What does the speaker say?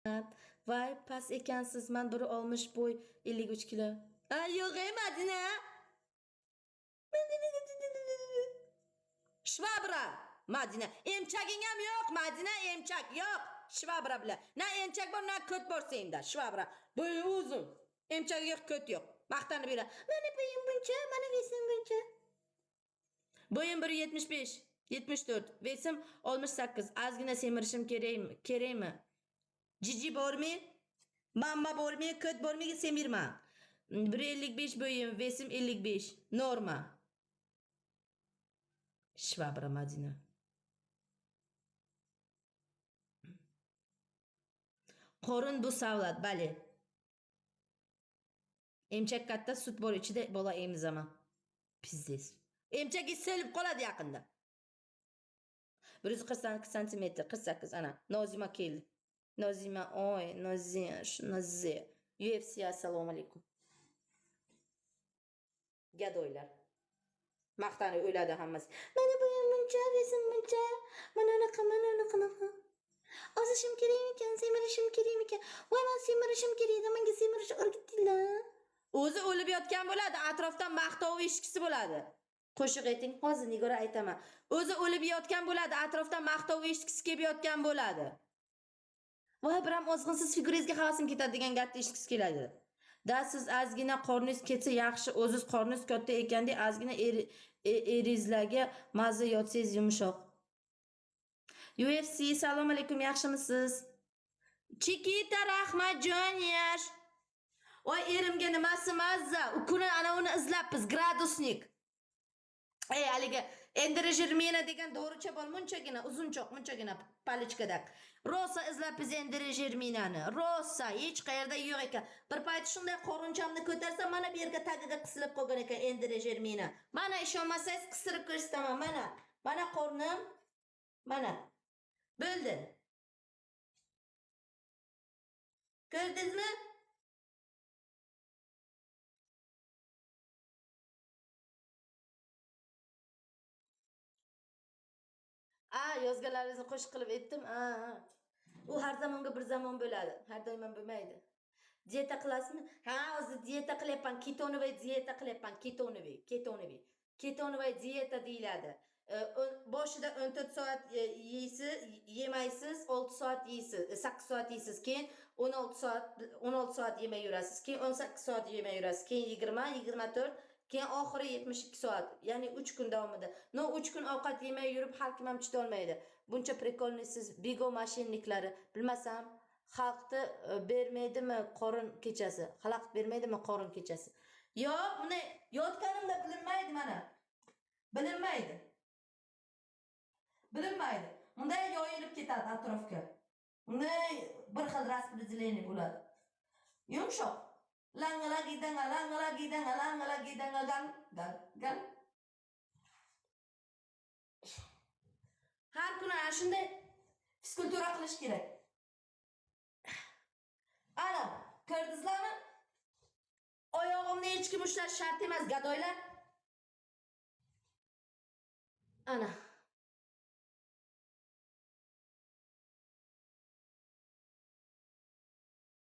Voy, past ekansiz. Man 1.60 bo'y, 53 kilo. A, yo'q, ey, Madina. Швабра. Madina, emchaging ham yo'q, Madina, emchak yo'q. Швабра bilan. Na emchak bor, na ko't bor senda. Швабра. Bo'yi uzun. Emchagi yo'q, ko't yo'q. Maqtanib yuradi. Mana bo'yim buncha, mana вес im buncha. Bo'yim 1.75, 74, вес im 68. Ozgina semirishim kerakmi? Kerakmi? Jiji bormi? Mamma bormi? Ko't bormi? Semirma. 1.55 bo'yim, вес im 55. Norma. Швабра Madina. Qorin bu savlat, bale. Emchak katta, sut bor ichida, bola emizaman. Пиздец. Emchagi selib qoladi yaqinda. 148 santimetr, 48 ana. Nozima keldi. Nozima, oy, Nozima, Nozi. UFC, assalomu alaykum. Гадой lar. Maqtanib o'ladi hammasi. Mana bo'yim buncha, вес im buncha. Mana unaqa, mana unaqa, unaqa. Ozishim kerakmikan, semirishim kerakmikan? Voy, man semirishim kerak edi, menga semirish o'rgatdinglar. O'zi o'lib yotgan bo'ladi, atrofdan maqtov eshitgisi bo'ladi. Qo'shiq ayting, hozir Nigora aytaman. O'zi o'lib yotgan bo'ladi, atrofdan maqtov eshitgisi kelib yotgan bo'ladi. Voy, biram ozg'insiz figurangizga havasim ketadi degan gapni eshitgisi keladi. Da siz ozgina qorningiz ketsa yaxshi, o'ziz qorningiz katta ekanda ozgina erizlarga mazza yotsangiz yumshoq. UFC, assalomu alaykum, yaxshimisiz? Chikita rahmat Joniyash. Voy, erimga nimasi mazza? U kuni ana uni izlabmiz, градусник. Ey, haligi Enderejirmina degan doricha bor, munchagina uzunchoq, munchagina паличка da. Rosa izlabmiz Enderejirminani. Rosa hech qayerda yo'q ekan. Bir payt shunday qorinchamni ko'tarsam, mana bu yerga tagiga qisilib qolgan ekan Enderejirmina. Mana ishonmasangiz qistirib ko'rsataman, mana. Mana qornim. Mana. Bo'ldi. Ko'rdingizmi? A, yozganlaringizni qo'shiq qilib aytdim. A, a. U har zamonga bir zamon bo'ladi. Har doim ham bo'lmaydi. Dieta qilasizmi? Ha, hozir dieta qilyapman. Ketonovый dieta qilyapman. Ketonovый, ketonovый. Ketonovый dieta deyiladi. Boshida 14 soat yeysiz, yemaysiz, 6 soat yeysiz, 8 soat yeysiz, keyin 16 soat 16 soat yemay yurasiz, keyin 18 soat yemay yurasiz, keyin 20, 24, keyin oxiri 72 soat, ya'ni 3 kun davomida. No 3 kun ovqat yemay yurib har kim ham chidolmaydi. Buncha прикольный siz bigo mashинниклari bilmasam, xalqni bermaydimi qorin kechasi? Xalaqit bermaydimi qorin kechasi? Yo'q, buni yotganimda bilinmaydi mana. Bilinmaydi. Bilinmaydi. Bunday yoyilib ketadi atrofga. Bunday bir xil распределение bo'ladi. Yumshoq. Langala gidanga, langala gidanga, langala gidanga, gang, gang, gang. Har kuni ana shunday fizkultura qilish kerak. Ana, ko'rdingizlarmi? Oyog'imni hech kim ushlash shart emas, гадой lar. Ana.